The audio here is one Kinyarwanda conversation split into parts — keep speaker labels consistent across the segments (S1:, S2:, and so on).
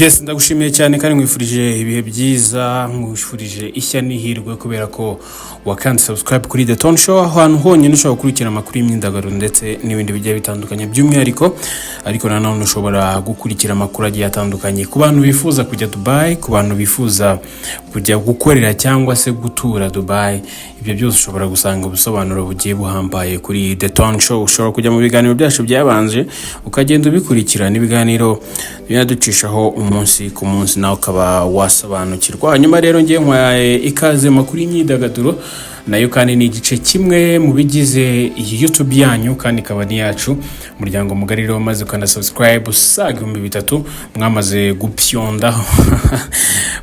S1: Yes, ndagushimiye cyane kandi nkwifurije ibihe byiza, nkwifurije ishya n'ihirwe kubera ko wakanze subscribe kuri The Tone Show, ahantu honyine ushobora gukurikira amakuru y'imyidagaduro ndetse n'ibindi bigiye bitandukanye by'umwihariko. Ariko nanone ushobora gukurikira amakuru agiye atandukanye ku bantu bifuza kujya Dubai, ku bantu bifuza kujya gukorera cyangwa se gutura Dubai. Ibyo byose ushobora gusanga ubusobanuro bugiye buhambaye kuri The Tone Show. Ushobora kujya mu biganiro byacu byabanje ukagenda ubikurikirana, ibiganiro binaducishaho umunsi ku munsi, nawe ukaba wasobanukirwa. Hanyuma rero ngiye nkwaye ikaze mu makuru y'imyidagaduro, nayo kandi ni igice kimwe mu bigize iyi YouTube yanyu kandi ikaba n'iyacu, umuryango mugari. Rero maze ukanda subscribe usaga 3000 mwamaze gupyondaho,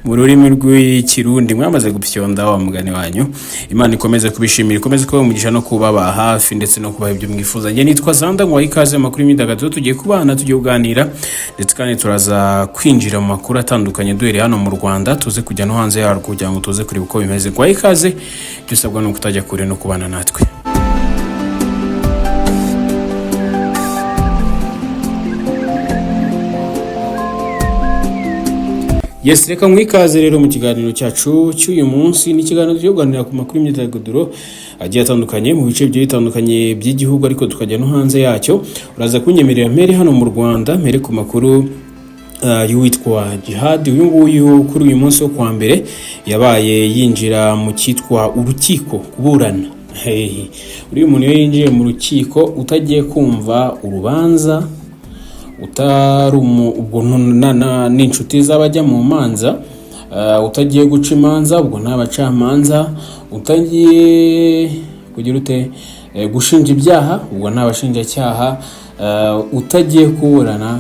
S1: mu rurimi rw'Ikirundi mwamaze gupyondaho wa mugani wanyu. Imana ikomeze kubishimira, ikomeze kuba umugisha no kubaba hafi ndetse no kubaha ibyo mwifuza. Njye nitwa Zanda, ngo ikaze mu makuru y'imyidagaduro. Tugiye kubana, tugiye kuganira ndetse kandi turaza kwinjira mu makuru atandukanye duhereye hano mu Rwanda, tuze kujya no hanze yarwo kugira ngo tuze kureba uko bimeze. Ngo ikaze, ibyo usabwa ni ukutajya kure no kubana natwe. Yes, reka mwikaze rero mu kiganiro cyacu cy'uyu munsi. Ni ikiganiro tugiye kuganira ku makuru y'imyidagaduro agiye atandukanye mu bice bigiye bitandukanye by'igihugu, ariko tukajya no hanze yacyo. Uraza kunyemerera mpere hano mu Rwanda, mpere ku makuru y'uwitwa Jihad. Uyu nguyu kuri uyu munsi wo kuwa mbere yabaye yinjira mu cyitwa urukiko kuburana. Hey, uriya muntu iyo yinjiye mu rukiko utagiye kumva urubanza, utari ubwo n'inshuti z'abajya mu manza, utagiye guca imanza, ubwo nta bacamanza, utagiye kugira ute, gushinja ibyaha, ubwo nta bashinjacyaha, utagiye kuburana,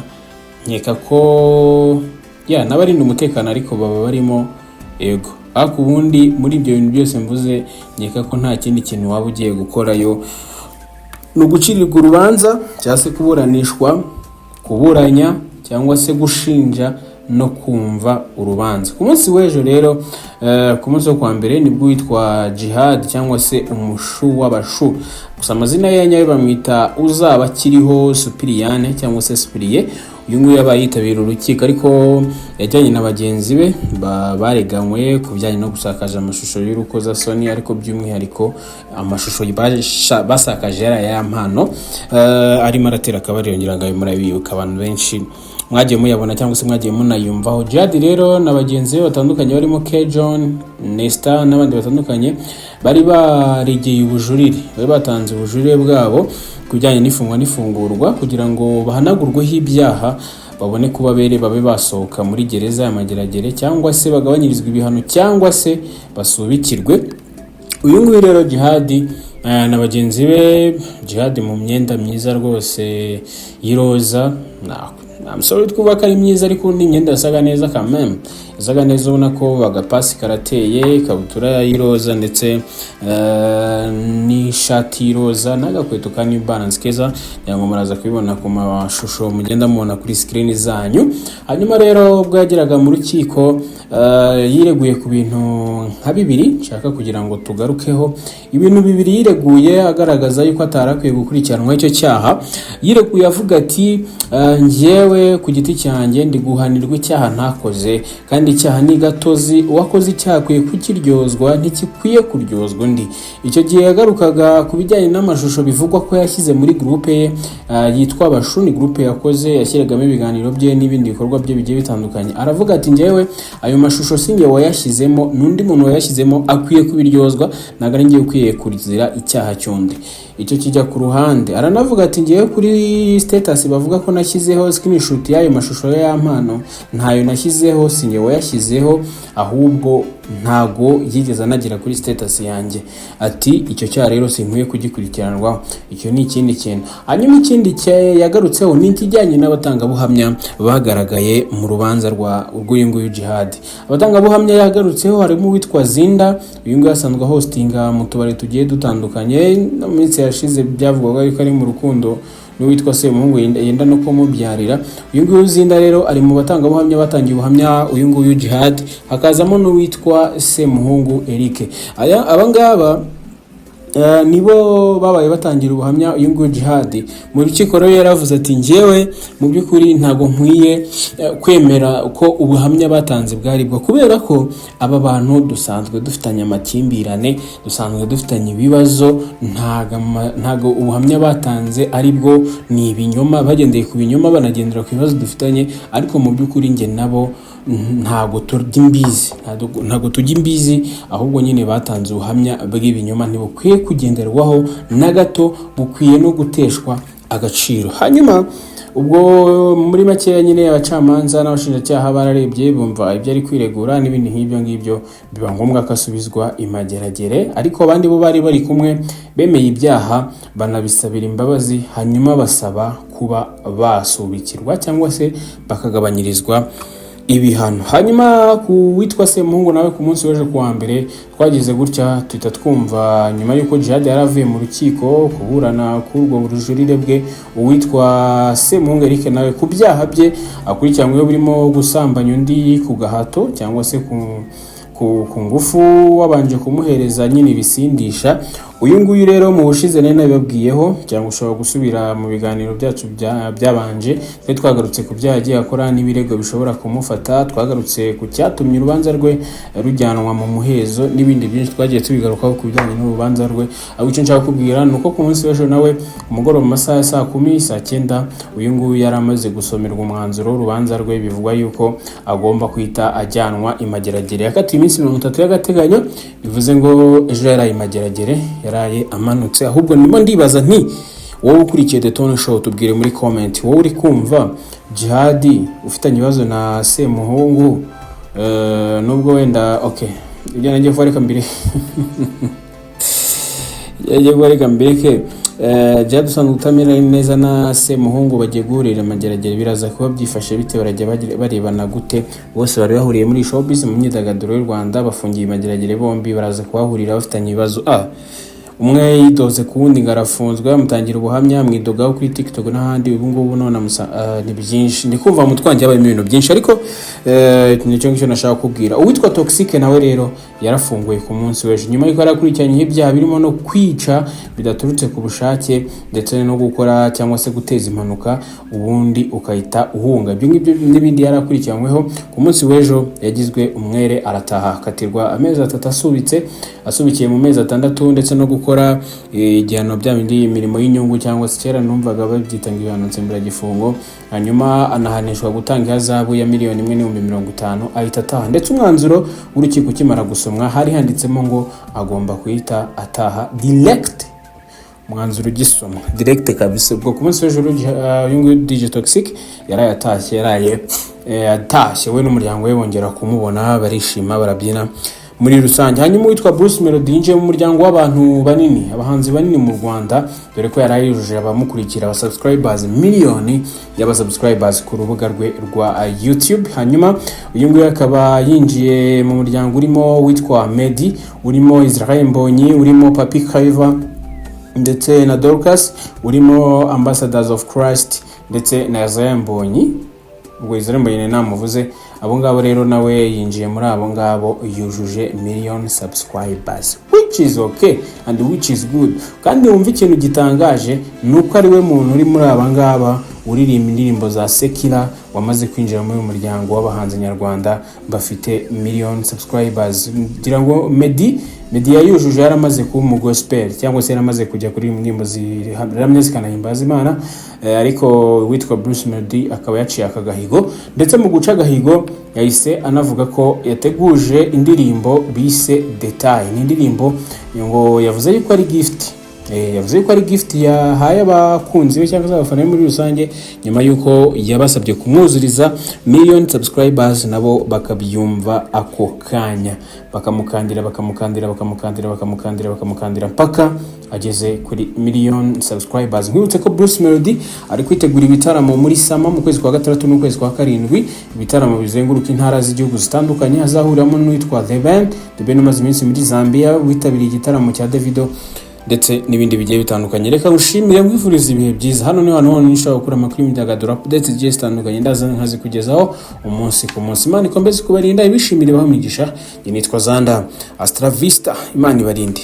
S1: nkeka ko ya n'abarinda umutekano ariko baba barimo. Yego, ariko ubundi muri ibyo bintu byose mvuze, nkeka ko nta kindi kintu waba ugiye gukorayo, ni ugucirirwa urubanza cyangwa se kuburanishwa, kuburanya cyangwa se gushinja no kumva urubanza. Ku munsi w'ejo rero, ku munsi wo kwa mbere, nibwo witwa Jihad cyangwa se umushu w'abashu, gusa amazina ye nyayo bamwita uzaba akiriho Supiriyane cyangwa se Supiriye. Uyu nguyu yabaye yitabira urukiko, ariko yajyanye na bagenzi be bareganywe ku bijyanye no gusakaza amashusho y'urukozasoni, ariko by'umwihariko amashusho basakaje yari aya mpano arimo aratera akabariro. Ngira ngo ayo murabibuka, abantu benshi mwagiye muyabona cyangwa se mwagiye munayumvaho. Jihad rero na bagenzi be batandukanye barimo K John, Nesta n'abandi batandukanye bari baregeye ubujurire, bari batanze ubujurire bwabo ku bijyanye n'ifungwa n'ifungurwa kugira ngo bahanagurweho ibyaha, babone kuba bere, babe basohoka muri gereza ya Mageragere cyangwa se bagabanyirizwe ibihano cyangwa se basubikirwe. Uyu nguyu rero Jihad na bagenzi be, Jihad mu myenda myiza rwose y'iroza, I'm sorry twuba ko ari myiza, ariko ni imyenda yasaga neza quand même, yasaga neza, ubona ko agapasi karateye, ikabutura y'iroza ndetse n'ishati y'iroza n'agakweto ka New Balance keza. Ngira ngo muraza kubibona ku mashusho mugenda mubona kuri screen zanyu. Hanyuma rero ubwo yageraga mu rukiko, yireguye ku bintu nka bibiri nshaka kugira ngo tugarukeho. Ibintu bibiri yireguye agaragaza yuko atari akwiye gukurikiranwa icyo cyaha. Yireguye avuga ati: "Njyewe ku giti cyanjye ndi guhanirwa icyaha ntakoze, kandi icyaha ni gatozi, uwakoze icyaha akwiye kukiryozwa, ntikikwiye kuryozwa undi." Icyo gihe yagarukaga ku bijyanye n'amashusho bivugwa ko yashyize muri groupe ye yitwa Bashuni, groupe yakoze yashyiragamo ibiganiro bye n'ibindi bikorwa bye bigiye bitandukanye. Aravuga ati: "Njyewe ayo mashusho si njye wayashyizemo, n'undi muntu wayashyizemo akwiye kubiryozwa, ntabwo ari njye ukwiye kurizira icyaha cy'undi." Icyo kijya ku ruhande. Aranavuga ati: "Ngewe kuri status bavuga ko nashyizeho screenshot y'ayo mashusho ya mpano, ntayo nashyizeho, si njye wayashyizeho, ahubwo ntago yigeze anagera kuri status yanjye." Ati: "Icyo cyaha rero sinkwiye kugikurikiranwaho." Icyo ni ikindi kintu. Hanyuma ikindi yagarutseho ni ikijyanye n'abatangabuhamya bagaragaye mu rubanza rwa rw'uyu nguyu Jihad. Abatangabuhamya yagarutseho harimo uwitwa Zinda. Uyu nguyu asanzwe hostinga mu tubari tugiye dutandukanye, no mu minsi yashize byavugwaga yuko ari mu rukundo n'uwitwa Semuhungu, yenda no kumubyarira. Uyu nguyu Zinda rero ari mu batangabuhamya batangiye ubuhamya uyu nguyu Jihad, hakazamo n'uwitwa Semuhungu Eric. Aya abangaba Nibo babaye batangira ubuhamya. Uyu nguyu Jihad mu rukiko rero yaravuze ati: "Njyewe mu by'ukuri ntabwo nkwiye kwemera ko ubuhamya batanze bwari bwo, kubera ko aba bantu dusanzwe dufitanye amakimbirane, dusanzwe dufitanye ibibazo. Ntago ubuhamya batanze ari bwo, ni ibinyoma, bagendeye ku binyoma, banagendera ku bibazo dufitanye. Ariko mu by'ukuri njye nabo ntabwo turya imbizi, ntabwo tujya imbizi, ahubwo nyine batanze ubuhamya bw'ibinyoma, ntibukwiye kugenderwaho na gato, bukwiye no guteshwa agaciro." Hanyuma ubwo muri makeya nyine abacamanza n'abashinjacyaha bararebye, bumva ibyo ari kwiregura n'ibindi nk'ibyo ngibyo, biba ngombwa ko asubizwa imageragere. Ariko abandi bo bari bari kumwe bemeye ibyaha, banabisabira imbabazi, hanyuma basaba kuba basubikirwa cyangwa se bakagabanyirizwa ibihano. Hanyuma ku witwa Semuhungu nawe, ku munsi w'ejo kuwa mbere twagize gutya tuhita twumva, nyuma y'uko Jihad yari avuye mu rukiko kuburana kuri urwo bujurire bwe, uwitwa Semuhungu Eric nawe ku byaha bye akurikiranyweho birimo gusambanya undi ku gahato cyangwa se ku ngufu, wabanje kumuhereza nyine ibisindisha. Uyu nguyu rero mu bushize nari nabibabwiyeho, cyangwa ushobora gusubira mu biganiro byacu byabanje, twari twagarutse ku byaha yagiye akora n'ibirego bishobora kumufata, twagarutse ku cyatumye urubanza rwe rujyanwa mu muhezo n'ibindi byinshi twagiye tubigarukaho ku bijyanye n'urubanza rwe. Ahubwo icyo nshaka kubwira ni uko ku munsi w'ejo nawe umugoroba, mu masaha ya saa 10, saa 9, uyu nguyu yari amaze gusomerwa umwanzuro w'urubanza rwe. Bivugwa yuko agomba guhita ajyanwa imageragere. Yakatiwe iminsi 30 y'agateganyo, bivuze ngo ejo yaraye imageragere, yaraye amanutse. Ahubwo ndimo ndibaza nti: wowe ukurikiye The Tone Show, tubwire muri comment, wowe uri kumva Jihadi ufitanye ibibazo na Semuhungu, nubwo wenda, okay, ibyo nagiye kuba, reka mbere yagiye kuba, reka mbireke. Jihad usanzwe utamera neza na Semuhungu bagiye guhurira amageragere, biraza kuba byifashe bite? Barajya barebana gute? Bose bari bahuriye muri showbiz, mu myidagaduro y'u Rwanda, bafungiye imageragere bombi, baraza kuhahurira bafitanye ibibazo. Umwe yidoze ku wundi ngo arafunzwe, amutangira ubuhamya, amwidogaho kuri TikTok n'ahandi. Ubu ngubu none ni byinshi, ndi kumva mu mutwe wanjye habayemo ibintu byinshi, ariko nicyo ngicyo nashaka kubwira. Uwitwa Toxic nawe rero yarafunguye ku munsi w'ejo, nyuma y'uko yari ibyaha birimo no kwica bidaturutse ku bushake, ndetse no gukora cyangwa se guteza impanuka ubundi ukahita uhunga. Ibyo ngibyo n'ibindi yari akurikiranyweho, ku munsi w'ejo yagizwe umwere, arataha, akatirwa amezi 3 asubitse, asubikiye mu mezi 6, ndetse no gukora igihano bya bindi, imirimo y'inyungu, cyangwa se kera numvaga babyita ngo ibihano nsimburagifungo. Hanyuma anahanishwa gutanga ihazabu ya 1,050,000, ahita ataha. Ndetse umwanzuro w'urukiko ukimara gusomwa hari handitsemo ngo agomba guhita ataha direct, umwanzuro ugisomwa direct kabisa. Ubwo ku munsi w'ejo uyu nguyu DJ Toxic yaraye atashye, yaraye atashye, we n'umuryango we bongera kumubona, barishima, barabyina muri rusange. Hanyuma uwitwa Bruce Melody yinjiye mu muryango w'abantu banini, abahanzi banini mu Rwanda, dore ko yari yujuje abamukurikira, aba subscribers, miliyoni y'aba subscribers ku rubuga rwe rwa YouTube. Hanyuma uyu nguyu akaba yinjiye mu muryango urimo witwa Meddy, urimo Israel Mbonyi, urimo Papi Clever ndetse na Dorcas, urimo Ambassadors of Christ ndetse na Israel Mbonyi. Ubwo Israel Mbonyi namuvuze. Abo ngabo rero nawe yinjiye muri abo ngabo, yujuje million subscribers, which is okay and which is good. Kandi wumva ikintu gitangaje ni uko ari we muntu uri muri aba ngaba uririmba indirimbo za secular wamaze kwinjira muri uyu muryango w'abahanzi nyarwanda bafite million subscribers. Ngira ngo Meddy yayujuje yaramaze kuba umu gospel, cyangwa se yaramaze kujya kuri indirimbo ziramya zikanahimbaza Imana, ariko witwa Bruce Melody akaba yaciye aka gahigo. Ndetse mu guca agahigo yahise anavuga ko yateguje indirimbo bise Detail. Ni indirimbo ngo yavuze yuko ari gift, yavuze yuko ari gift yahaye abakunzi be cyangwa se abafana be muri rusange, nyuma yuko yabasabye kumwuzuriza million subscribers, nabo bakabyumva ako kanya, bakamukandira, bakamukandira, bakamukandira, bakamukandira, bakamukandira mpaka ageze kuri million subscribers. Nkwibutse ko Bruce Melody ari kwitegura ibitaramo muri summer, mu kwezi kwa gatandatu n'ukwezi kwa karindwi, ibitaramo bizenguruka intara z'igihugu zitandukanye, azahuriramo n'uwitwa The Ben. The Ben umaze iminsi muri Zambia, witabiriye igitaramo cya Davido, ndetse n'ibindi bigiye bitandukanye. Reka ngushimire, nkwifuriza ibihe byiza. Hano ni hano honyine ushobora gukura amakuru y'imyidagaduro, updates zigiye zitandukanye, ndaza nkazikugezaho umunsi ku munsi. Imana ikomeze kubarinda, ibishimire, ibahe imigisha. Njye nitwa Zanda Astra Vista, Imana ibarinde.